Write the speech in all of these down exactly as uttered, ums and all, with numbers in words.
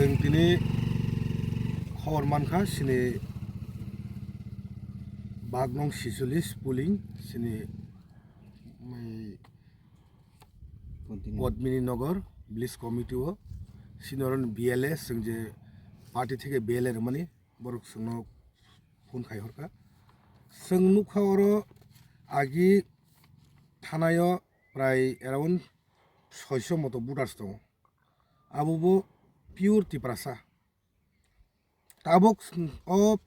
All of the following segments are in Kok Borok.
Chwng tini khobor mankha, chini bag nong sicholish polling, chini, um, Podmini Nagar village committee o, chini oro B L A, chwng je party theke B L A rwmani, borok chwngno phone khai horkha. Chwng nukha oro agi thanao prai around soiso moto voters tongo. Abo bo pure Tiprasa. Tabuk o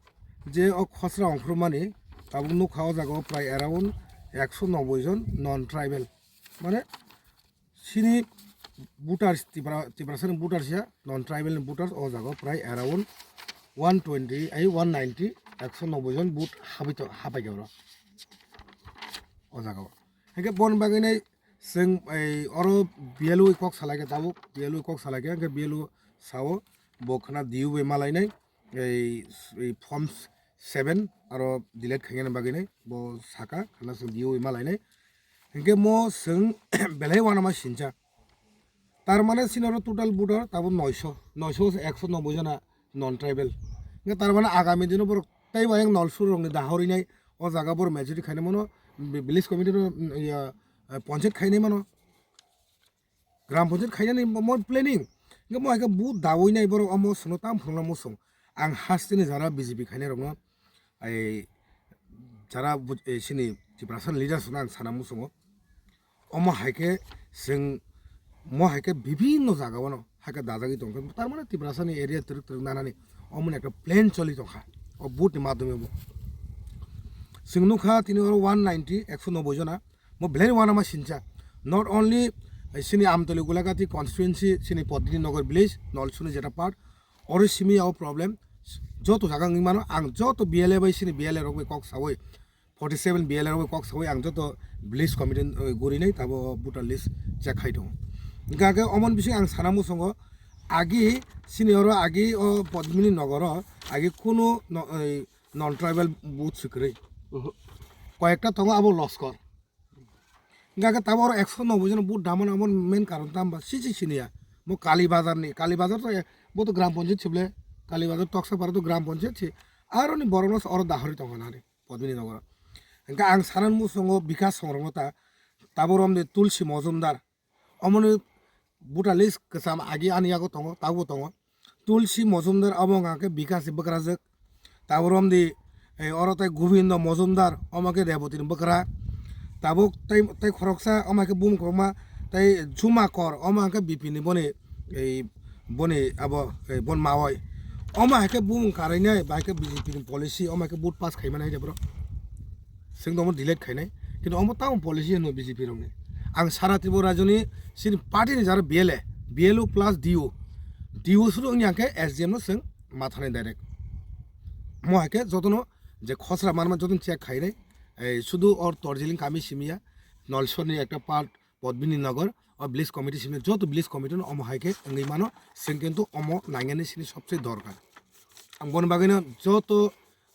je o khosra ongkhormani, tabuk nukha o jaga o prai around ekso noboi jon non tribal. Mane chini voters, Tipra-, Tiprasa ni voters ya, non tribal ni voters o jaga o prai around one twenty, ai, one ninety, ekso noboi jon vote habai to-, habai khe oro o jaga o. Hingke bon bagwi nai chwng ei oro B L O kok salai khe tabuk, B L O kok salai khe, hingke B L O sao bo khana D O bai malainai, ei, ei form seven aro delete khainani bagwi nai bo saka khana chwng D O bai malainai. Hingke mo chwng belai uanama sincha. Tar mane chini oro total voter tabuk noisho, noisho ekso noboi jona non tribal. Hingke tar mane agami dino borok tei bo ayang nolsur rokni dahorinai o jaga borok majority khainai mano, vi-, village committee no, mm, ya, eh, ponchayat khainai mano. Gram ponchayat khainani mo, mo planning. Hingke mo hai khe vote dawi nai borok omo chwngno tam phunukna muchung. Ang hasteni jara B J P khainai rokno, ai, jara bu-, eh, chini Tiprasa leaders no ang sana muchungo. Omo hai khe chwng mo hai khe bibhinno jaga o no hai khe dajagwi tongkha. Tar mane Tiprasa ni area twrwk twrwk nanani omo ni ekta plan choli tongkha. O vote ni madhyome bo. Chwng nukha tini oro one ninety, ekso noboi jona. Mo belai uanama sincha. Not only, eh, chini Amtoli Gulagati constituency, chini Podmini Nagar village, Nolsuni jeta part, oro simi o problem. Joto jaga wngwi mano, ang joto B L A bai chini B L A rok bai kok sawi, forty seven B L A rok bai kok sawi, ang joto village committee, eh, gurinai tabo voter list check khai tongo. Hingkha khe omon bising ang sana muchungo, agi chini oro agi o Podmini Nagar o agi kunu no-, eh, non tribal booth swkri. Mhm. Koyekta tongo abo loskor. Hingkha khe tabuk oro ekso noboi jona vote damani amo main karon tamo ba sisi siniya. Bo Kali Bazar ni, Kali Bazar to, bo to gram ponchayat sible, Kali Bazar Toksapara to gram ponchayat si. Aroni borokno oro dahori tongkha nani Podmini Nagar. Hingkha ang sanan muchungo Bikas Songrongno ta, tabuk romdi Tulsi Mojumdar. Omoni voter list kwcham agi ani yago tongo, tabukbo tongo. Tulsi Mojumdar abo wngkha khe Bikas ni bwkrajwk. Tabuk romdi, eh, oro tei Gobindo Mojumdar, omo khe Reboti ni bwkra. Tabuk tei, tei khoroksa, omo khe bumung kwbangma, tei Juma Kor, omo khe B P ni boni, eh, boni abo, eh, bon mawai. Omo hai khe bumung karainai, bai khe B J P ni policy, omo hai khe vote pass khaimani hai de bro. Chwng tongmo delete khainai. Kintu omo tamo policy hwnwi B J P rokni. Ang sara Tripura rajyoni chini party ni jara B L A, B L O plus D O. D O suru wngya khe S D M no chwng mathanai direct. Mo hai khe jotono je khosra manma jotono check khainai. Ei sudu or Dorjiling kami simiya, Nolsor ni ekta part Podmini Nagar, o village committee simi joto village committee no omo hai khe wngwi mano, chwng kintu omo nangnani chini sobse dorkar. Ang boni bagwino joto,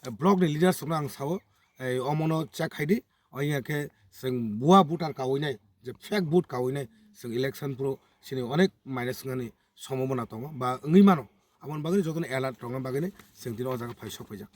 eh, block ni leaders rokno ang sao, ei omono check khaidi, oya khe chwng bua voter kawi nai, je fake vote kawi nai, chwng election pro chini onek minus wngani sombhabona tongo ba wngwi mano, aboni bagwino jotono alert rokna bagwino chwng tini o jaga phai sok phaijak.